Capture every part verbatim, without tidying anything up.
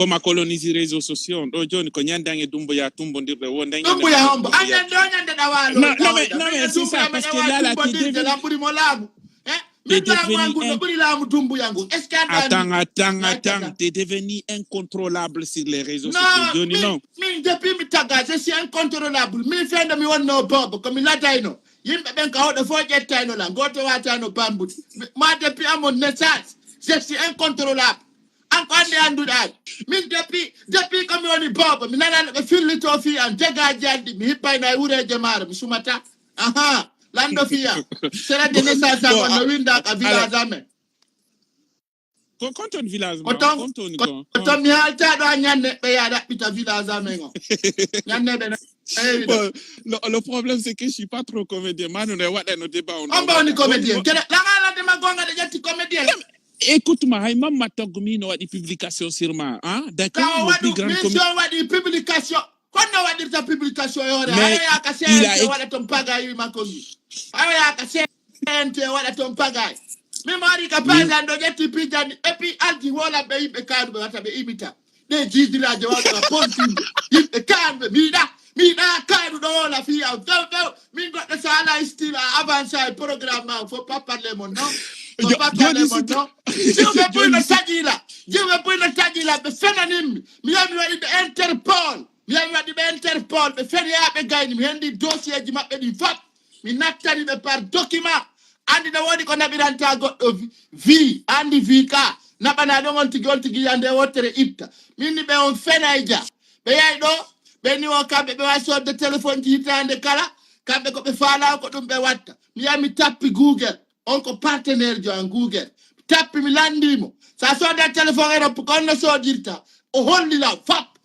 On m'a colonisé réseaux sociaux. Ɗoo jooni ko ɲande an e Dummbuya tumbondirɗe, woo nden ɲande Dummbuya hombo? An ɲande o ɲande ɗa waalo. Non, non, mais, non, mais c'est ça, parce que là, là, tu deviens, t'es devenu un, attends, attends, attends, t'es devenu incontrôlable sur les réseaux sociaux. Jooni non. Min, depuis mi taga, je suis incontrôlable. Min fende mi wonno boobo, ko mi ladayno. Yimɓe ɓen ka hoɗo fof ƴettayno lan, gooto waatano bambude. Mi, moi, depuis à mon naissance, je suis incontrôlable. An ko anndi annduɗaa. Min depuis, depuis ko mi woni boobo, mi nanano ɓe fillitoo fii an, dégaaji an ɗi, mi hippaynay wureeje maaro, mi sumata. Aha, lanndo fii an. Sera de naissance an on no winndaa ka village amen. Ko, kon ton village ma, kon ton ko, kon ton mi haaltaa ɗo a ɲanne ɓe yaa ɗaɓɓita village amen on. Ɲanne ɓe na, eyi ɗo. Bon, le, le problème, c'est que je suis pas trop comédien. Manu ne waɗa no débat on. On ba woni comédien. Kene, la ngala de ma gonga de ƴetti comédien. Écoute-moi, hay Mamma Togg mi no waɗi publication sur ma, hein? D'accord, le plus grand comédien. Waɗi publication. Kono waɗirta publication e hoore. Mais hara yaaka C N T waɗa ton pagayi makko ngi. Hara yaaka C N T waɗa ton pagayi. Mi mari ka page an ɗo ƴetti pijani. Et puis aldi wola ɓe yimɓe kaaruɓe wata ɓe imita. Ɗe jiidilaaje wawɓe wa pontinde. Yimɓe kaaruɓe miiɗa. Miiɗa kaaruɗo wola fiya. Few few. Min goɗɗo so ala style a avance ay programme ma. Faut pas parler mon nom. Faut pas parler mon nom. Jiwɓe buy no taƴila. Jiwɓe buy no taƴila. Ɓe fenanimmi. Mi yahi mi waɗi ɓe Interpol. Mi yahi mi waɗi ɓe Interpol, ɓe feriyaa ɓe gayni, mi henndi dossier ji maɓɓe ɗin fop. Mi nattani ɓe par document. Anndi no woodi ko naɓirantaa goɗɗo vi-, vie, anndi vie ka, naɓanaa ɗon on tigi, on tigi yande wottere itta. Min ni ɓe on fenay ja. Ɓe yahi ɗo, ɓe ni o kamɓe ɓe waawi soodde téléphone ji hitaande kala, kamɓe ko ɓe faalaa ko ɗum ɓe watta. Mi yahi mi tappi Google. On ko partenaire jo an Google. Tappi mi lanndii mo. Sa sooda téléphone Europe, ko on no soodirta. O holli lan fop.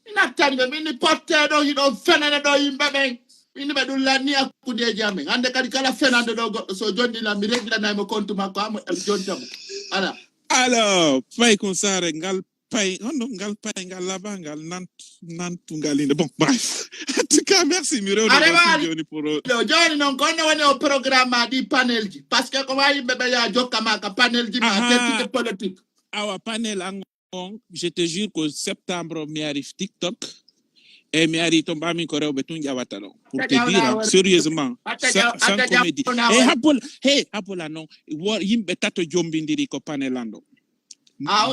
Mi nattani ɓe, min ni pottee ɗo, hiɗon fenana ɗo yimɓe ɓen. Min ni ɓe ɗum lanni hakkundeeji amen. Hannde kadi kala fenanɗo ɗo goɗɗo, so jonni lan, mi reglanay mo compte makko, amo, mi jonta mo. Ala. Alors, Faye Kunsare, ngal pay, honno ngal pay, ngal laba, ngal nant-, nantu, ngal inde. Bon, bref. En tout cas, merci, mi rewna ɗo si jooni pour, euh, ɗo jooni non, ko honno woni o programme ma ɗi panel ji? Parce que ko wawi yimɓe ɓe ya jokka ma ka panel ji ma, ah, député politique. Awa, panel an on, je te jure que septembre, mi ari TikTok. E mi ari to mbami ko rewɓe tun ƴawata ɗo. Pour te dire, hein, sérieusement, sans, sans comédie. E habbola, he, habbola non. Wo-, yimɓe tato jombindiri ko panel an ɗo.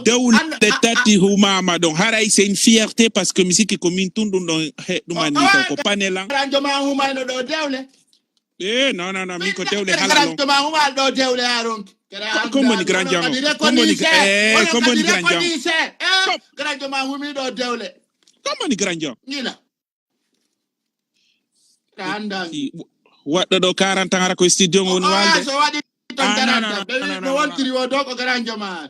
Dewle tati humaama ɗon. Haray c'est une fierté parce que mi sikki ko min tun ɗum ɗon he-, ɗumani to ko panel an. Granjo ma humayno ɗo dewle. Eh, non, non, non, min ko dewle hala non. Granjo ma humal ɗo dewle a ronki. Ko, ko moni granjo an? Ko moni, eh, ko moni granjo an? Granjo ma humi ɗo dewle. Ko moni granjo an? Ngila. Ka anndaa mi. Waɗɗo ɗo quarante ans, hara ko studio mo woni waalde. So waɗi ton quarante ans, ɓe wi no wontiri o ɗo ko granjo ma.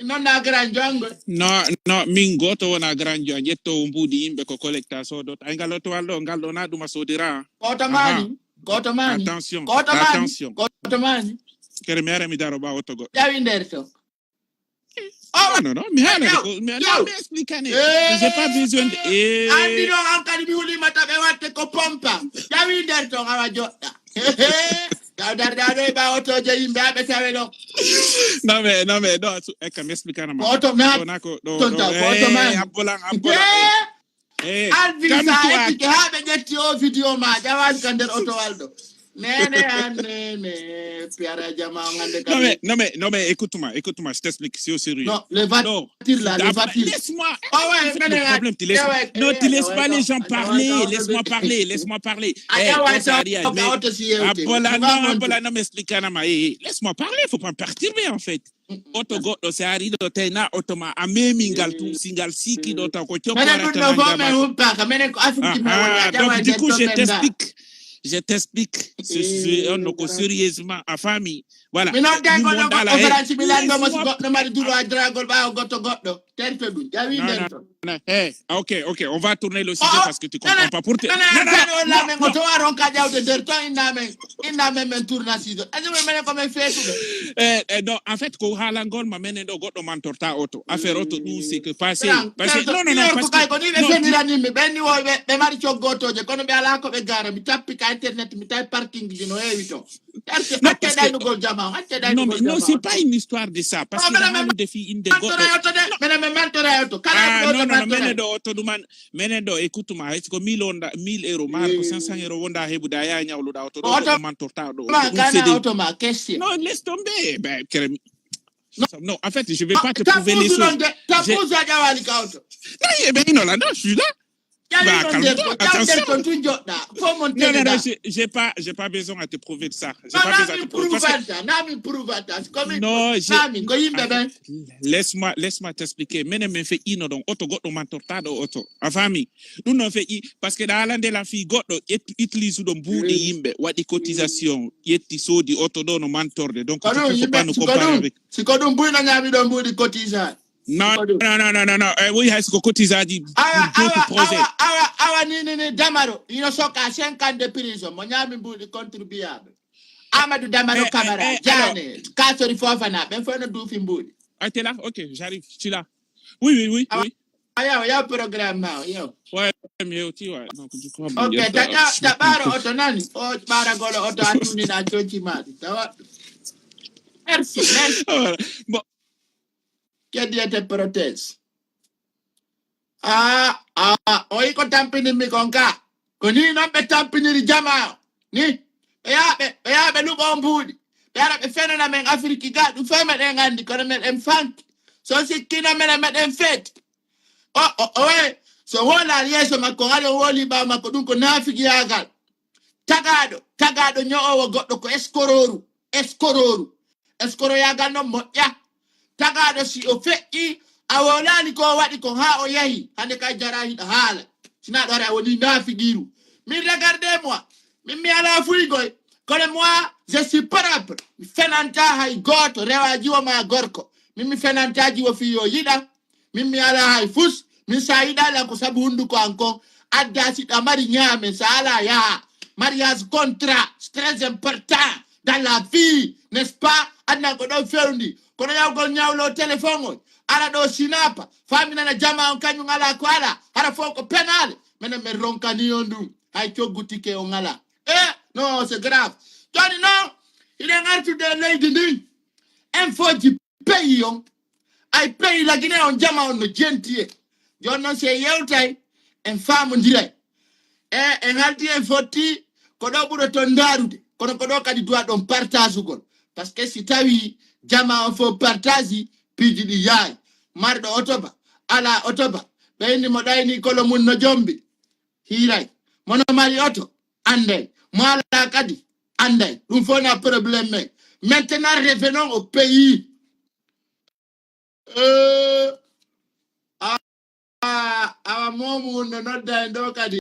Non, na granjo an. Non, non, min gooto wona granjo an. Ƴettoowo mbuuɗi yimɓe ko collecta soodot. Ay, ngal oto wal ɗo, ngal ɗo na ɗum a soodira. Gooto maani, gooto maani. Attention, attention. Gooto maani. Kere mi ara mi daro ɓaawo to goɗɗo. Ƴawi nder to. Non, non, non, mi haalay ko, mi, non, mi explique ane. J'ai pas besoin de, eh. Anndi ɗon an kadi mi hulima taɓe watte ko pompa. Ƴawi nder ton awa joɗɗa. Taw dardaɗo e ɓaawo to je yimɓe aɓe tawe ɗon. Non, mais, non, mais, non, su-, eka mi explique ane ma. Ko oto ma. Ko na ko, ɗo, ton ɗo, taw, ko oto ma. Eh, abbolan, abbolan, eh. Eh, Alvin, sa heɓike haa ɓe ƴetti o vidéo ma, ƴawaani ka nder otowal ɗo. Nene an, nene, piara jama on hannde. Non, mais, non, mais, non, mais, écoute-moi, écoute-moi, je t'explique, c'est au sérieux. Non, les voitures là, les voitures. Laisse-moi. Ah ouais, le problème, tu laisses, non, tu laisses pas les gens parler, laisse-moi parler, laisse-moi parler. Eh, ah, voilà, non, ah, voilà, non, mais explique ane ma, eh, eh, laisse-moi parler, faut pas me perturber, en fait. Oto goɗɗo si ari ɗo tey na oto ma a memi ngal tun, si ngal siki ɗo taw ko coppo. Menen ɗum ɗo fof men humpaka, menen ko Afrique men woni. Donc du coup je t'explique, je t'explique. On no ko sérieusement a faami. Voilà. Mi nodday goɗɗo goɗɗo Faransi mi lanndo mo si goɗɗo mari droit dragol ɓaawo goɗɗo goɗɗo. Terto ɗum, ƴawi nder ton. Non, hey, ok, ok, on va tourner le sujet parce que tu comprends pas. Pour te, non, non, non, non, non. Inna men, inna men, men tourna sujet. Ajo men, menen ko men feesuɓe. Eh, eh, non, en fait, ko haalangol ma menen ɗo goɗɗo mantorta oto. Affaire oto ɗum, c'est que passé, passé. Non, non, non, parce que kay ko ni ɓe fenirani mi, ɓen ni wo ɓe, ɓe mari coggotoje, kono ɓe alaa ko ɓe gara. Mi tappi ka internet, mi tawi parking ji no heewi to. Acce, non, acce parce que daynugol jama, acce daynugol jama. Non, mais non, c'est pas une histoire de ça. Parce que menen, menen, haalde fii innde goɗɗo. Mantora oto de, menen, menen mantora oto. Kala ah, non, non, non, menen ɗo oto ɗum an, menen ɗo, écoute ma, hay si ko mille wonda, mille euros, maa ko cinq cents euros wonda heɓude, a yaha ñawluɗa oto ɗo, oto goɗɗo mantorta ɗo, ma, oto ɗum kana c'est des oto ma, question. Non, laisse tomber. Ben, kere, non, en fait, je vais pas te prouver les choses. Tapusu non de, tapusu a ƴawali ka oto. Non, eh ben, non, là, non, je suis là. Bah, calme-toi, attention. Non, non, non, j'ai, j'ai pas, j'ai pas besoin à te prouver de ça. J'ai pas besoin à te prouver parce que non, j'ai, laisse-moi, laisse-moi t'expliquer. Menen, men feƴƴiino ɗon oto goɗɗo mantorta ɗo oto. A faami? Ɗum non feƴƴi, parce que ɗa haalande lan fii goɗɗo ƴettu, utilise ɗo mbuuɗi yimɓe, waɗi cotisation, ƴetti soodi oto ɗo no mantorde. Donc, tu peux pas nous comparer avec. Si ko ɗum buy no ñaami ɗo mbuuɗi cotisation. Non, non, non, non, non, non. Eh, oui, hay si ko cotisation ji pour d'autres projets. Awa, awa, awa, awa, ni, ni, ni, Damaro, ino soka cinq ans de prison, mo ñaami mbuuɗi contribuable. Amadou Damaro Camara, eh, eh, Diané, alors. Kasori Fofana, ɓen fof no duufi mbuuɗi. Ah, t'es là? Ok, j'arrive, je suis là. Oui, oui, oui, oui. Awa, yaw, yaw programme ma o, yaw. Ouais, mi hewti, ouais. Donc, du coup, ok, ta ƴa-, ta ɓaaro oto nani? O ɓaaragol oto a tunina conci ma ɗi. Tawa. Merci, merci. Voilà. Bon. Kediyete protest. Ah, ah, o yi ko tampini mi kon ka. Ko ni non ɓe tampiniri jama o. Ni, ɓe yaa ɓe, ɓe yaa ɓe luɓo mbuuɗi. Ɓe ara ɓe fenana men Afiriki ga, ɗum fof meɗen anndi, kono meɗen fanki. So sikkino menen meɗen feeti. O, o, o waye, so wolaali yeeso makko, hari o woli ɓaawo makko, ɗum ko naafigiyaagal. Tagaaɗo, tagaaɗo ño'oowo goɗɗo ko eskorooru, eskorooru. Eskoroyaagal non moƴƴa. Tagaaɗo si o feƴƴi, a wolaali ko o waɗi kon haa o yahi, hande kay jara hiɗa haala. Sina ɗo ara woni naafigiiru. Min regardez-moi. Min mi alaa fuygoy. Kono moi, je suis propre. Mi fenanta hay gooto, rewa jiwo ma gorko. Min mi fenanta jiwo fii yo yiɗa. Min mi alaa hay fus, min sa yiɗaa lan ko sabu hunduko an kon, adda si ɗa mari ñaamen, sa alaa yaha. Mariage contrat, c'est très important dans la vie, n'est-ce pas? Adnan ko ɗon fewndi, kono yawgol ñawlo téléphone on, ara ɗo sinapa, faminana jama on kañum alaa ko alaa, hara fof ko penale, menen men ronkani on ɗum, hay coggu tike on alaa. Eh, non, c'est grave. Jooni non, hiɗen artude e leydi ndin, info ji pays on, ay pays la Guinée on jama on no jenti e. Jooni non si en yewtay, en faamondiray. E, en haldi en fotti, ko ɗo ɓuroton ndaarude, kono ko ɗo kadi duwa ɗon partageugol. Parce que si tawi jama on fof partage, piiji ɗi yaay. Marɗo oto ba, ala oto ba, ɓe inni mo ɗayni kolo mun no jombi. Hiiray. Mono mari oto, anday. Mo alaa kadi, anday. Ɗum fof na problème men. Maintenant, revenons au pays. Euh, a, a, awa moomu no nodda en ɗo kadi.